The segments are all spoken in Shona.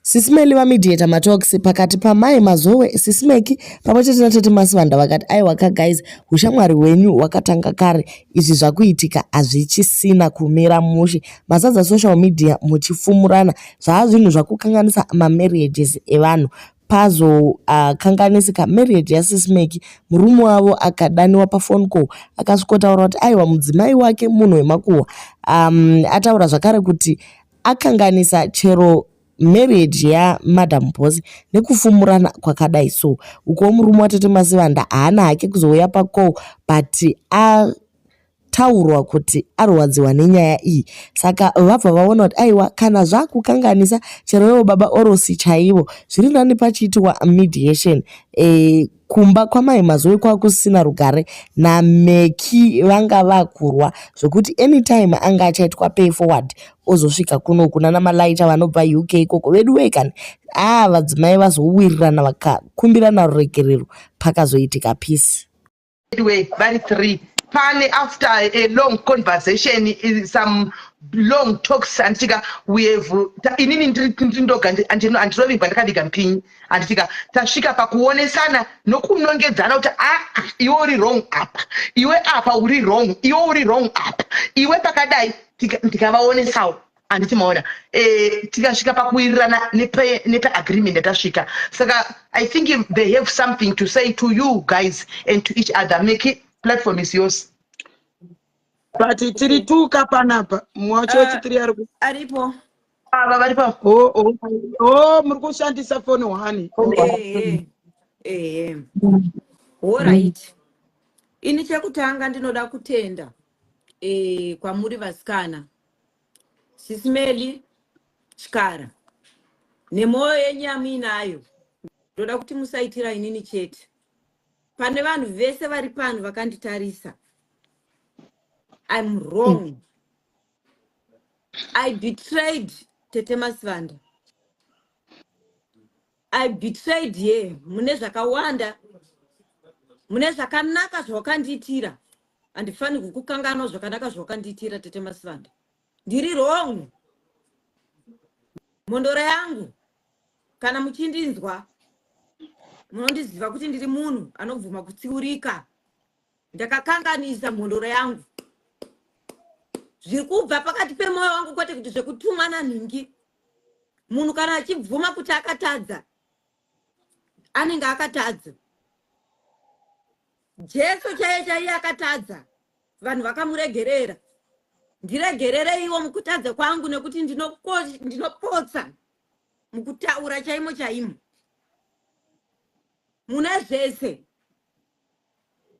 Sisi Melly vamediator matalks pakati pamai Mazowe, Sisi Meki pamwe chete natete Masivanda vakati aiwa ka guys hushamwari hwenyu hwakatanga kare izvi zvakuitika hazvichisina kumira mushe mazadza social media muchifumurana zvaa zvinhu zvakukanganisa mamarriages evanhu pazokanganisika marriage yaSisi Meki murume wavo akadaniwa paphone call akasvikotaura kuti aiwa mudzimai wake munhu wemakuhwa ataura zvakare kuti akanganisa chero marriage yaMadam Boss nekufumurana kwakadai so. Ukuwo murume watete Masivanda haana hake kuzouya pacall but ataurwa kuti arwadziwa nenyaya iyi saka vabva vaona kuti aiwa kana zvakukanganisa chero ivo baba Orosi chaivo zviri nani pachiitwa mediation e, Kumba kwamai Mazoe kwakusina rugare naMeki vanga vakurwa zvekuti anytime anga achaitwa pay forward ozosvika kuno kunana Malaicha vanobva UK ikoko veduwee kani aa vadzimai vazowirirana vakakumbirana ruregerero pakazoitika peace. Anyway, vari three pane after a long conversation some long talks anditika we have inini ndiri ndoga andirovigwa ndakaviga mupinyi anditika tasvika pakuonesana nokunongedzana kuti aa ah, iwe uri wrong apa iwe apa uri wrong iwe uri wrong apa iwe pakadai ndikavaonesawo handiti maona eh, tikasvika pakuwirirana nepeagreement yatasvika saka i think they have something to say to you guys and to each other make it platform is yours but tiri tuka panapa mumwe wacho eh, wechitiri ari aripo ava vari pa oh, oh, oh, muri kushandisa foni one ehe ehe horait ini chekutanga ndinoda kutenda eh, kwamuri vasikana Sisi Melly Chikara nemwoyo yenyu yamuinayo ndoda kuti musaitira inini chete pane vanhu vese vari pano vakanditarisa I'm wrong I betrayed Tete Masivanda I betrayed her mune zvakawanda mune zvakanaka zvawakandiitira handifanirwi kukanganwa zvakanaka zvawakandiitira Tete Masivanda ndiri wrong mhondoro yangu kana muchindinzwa munondiziva kuti ndiri munhu anobvuma kutsiurika ndakakanganisa mhondoro yangu zviri kubva pakati pemwoyo wangu kwete kuti zvekutumwa nanhingi munhu kana achibvuma kuti akatadza anenge akatadza jesu chaiye chaiye akatadza vanhu vakamuregerera ndiregerereiwo mukutadza kwangu nekuti ndinopotsa mukutaura chaimo chaimo mune zvese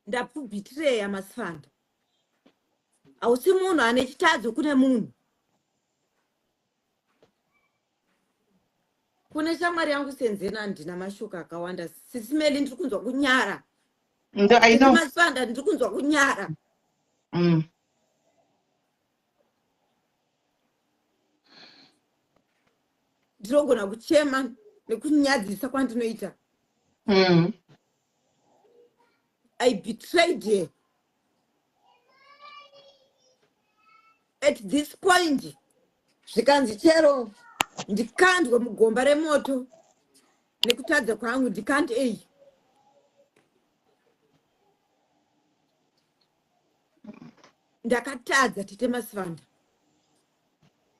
ndakubhitireya masifanda hausi munhu ane chitadzo kune munhu kune shamwari yangu senzeni handina mashoko akawanda sisimeli ndiri kunzwa kunyara masifanda ndiri kunzwa kunyara mm. ndinogona kuchema nekunyadzisa kwandinoita mm. I betrayed her. At this point, zvikanzi chero ndikandwe mugomba remoto nekutadza kwangu ndikandei. Ndakatadza Tete Masivanda.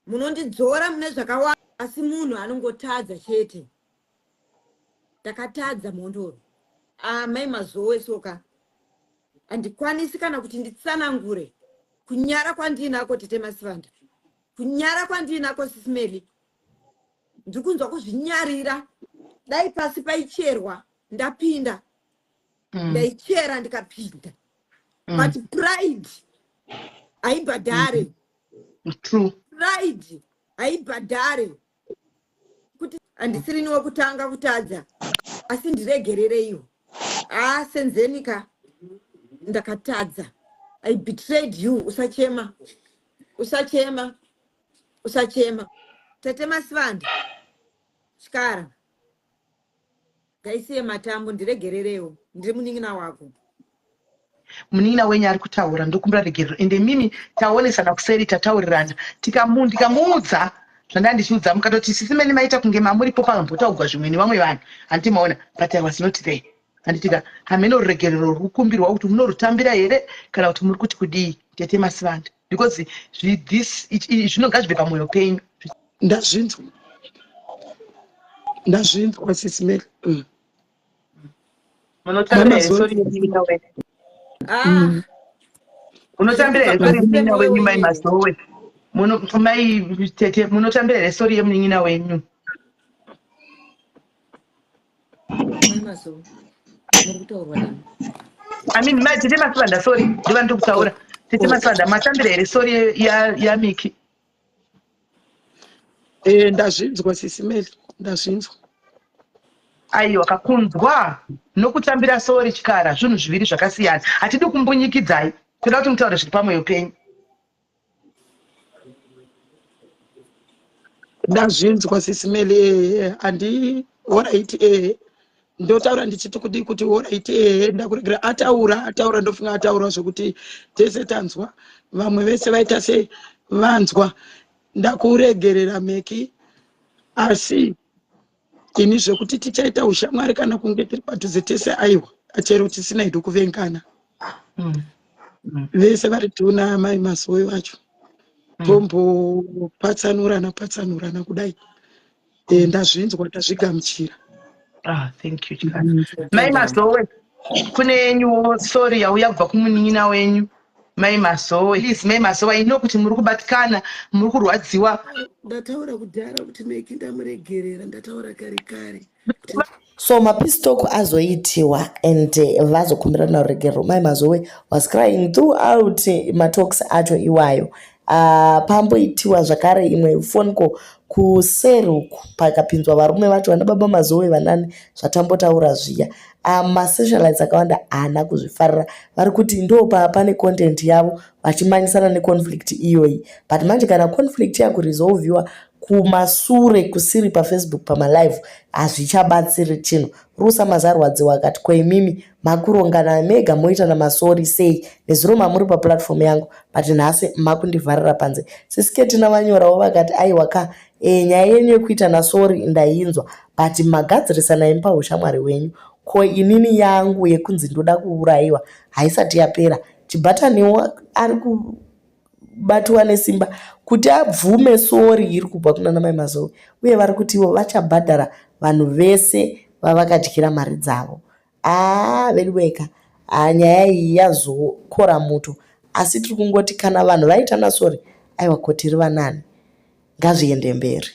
Munondidzora mune zvakawanda asi munhu anongotadza chete. Ndakatadza mhondoro. Ah, mai Mazowe soka. Handikwanisi kana kuti nditsanangure kunyara kwandiinako Tete Masivanda. Kunyara kwandiinako Sisi Melly. Ndiri kunzwa kuzvinyarira. Dai pasi paicherwa ndapinda. Ndaichera ndikapinda. But pride haibhadhare. True. Pride haibhadhare. Kuti handisirini wekutanga kutadza asi ndiregerereiwo. Ah, senzeni ka ndakatadza. I betrayed you. Usachema. Usachema. Usachema. Tete Masivanda. Chikara. Ngaisiye matambo ndiregererewo. Ndiri munin'ina wako. Munin'ina wenyu ari kutaura ndokumbira regerero ende mimi taonesana kuseri tataurirana ndikamuudza Zvandanga ndichiudza mukatoti sisi mene maita kunge mamuripo pambotaugwa zvimwe nevamwe vanhu. Handiti maona but I was not there. Handiti ka hameno ruregerero ruri kukumbirwa kuti munorutambira here kana kuti muri kuti kudii tete Masivanda because zvi, this zvino ngazvibve pamwoyo penyu. Ndazvinzwa. Ndazvinzwa sisi Mary. Mm. Munotambira here sorry yemunin'ina wenyu? Ah. Munotambira here sorry yemunin'ina wenyu mai Mazowe? Muno mai tete munotambira here sorry yemunin'ina wenyu? Mai Mazowe. Muri kutaurwa nani? I mean mai tete Masivanda sorry ndiva ndiri kutaura. Tete Masivanda matambira here sorry ya ya Miki? Eh, ndazvinzwa sisi Mary, ndazvinzwa. Aiwa kakunzwa nokutambira sori chikara zvinhu zviviri zvakasiyana. Hatidi kumbunyikidzai. Toda kuti mutaure zviri pamwoyo penyu. Ndazvinzwa sisi Mary, eh, handi horaiti eh. Ndotaura ndichiti kudii kuti horaiti eh, ndakuregera ataura ataura ndofunga ataura zvekuti tese tanzwa vamwe vese vaita sei vanzwa ndakuregerera Meki asi ini zvekuti tichaita ushamwari kana kunge tiri padhuze tese aiwa chero tisina hedu kuvengana mm. Mm. vese vari tuna mai mazoe vacho mm. tombopatsanurana patsanurana kudai e, ndazvinzwa ndazvigamuchira ah, thank you mm. mai mazowe kune yenyuwo sorry yauya kubva kumunin'ina wenyu mai mazowe please mai mazowe i know kuti muri kubatikana muri kurwadziwa ndataura kudhara kuti meki ndamuregerera ndataura kare kare So mapeace talk azoitiwa and eh, vazokumbirana ruregerero. Mai Mazowe was crying throughout eh, matalks acho iwayo. Uh, pamboitiwa zvakare imwe phone call kuseri uku pakapinzwa varume vacho vana baba Mazowe vanani zvatambotaura zviya. Uh, masocialites akawanda haana kuzvifarira vari kuti ndo pane content yavo vachimanyisana neconflict iyoyi but manje kana conflict yakuresolviwa kumasure kusiri pafacebook pamalive hazvichabatsiri chinhu rusa mazarwadziwa akati ko imimi makurongana mega moitana masori sei nezuro mamuri paplatform yangu but nhasi makundivharira panze sisiketina vanyorawo vakati aiwa ka e, nyaya yenyu yekuitana sori ndainzwa but magadzirisana imi paushamwari hwenyu ko inini yangu yekunzi ndoda kuurayiwa haisati yapera chibhataniwo ari kubatiwa nesimba kuti abvume sori iri kubva kunana mai Mazowe uye vari kuti ivo vachabhadhara vanhu vese vavakadyira mari dzavo. Haa veduweka, haa nyaya iyi yazokora muto asi tiri kungoti kana vanhu vaitana sori aiwa ko tiri vanani ngazviende mberi.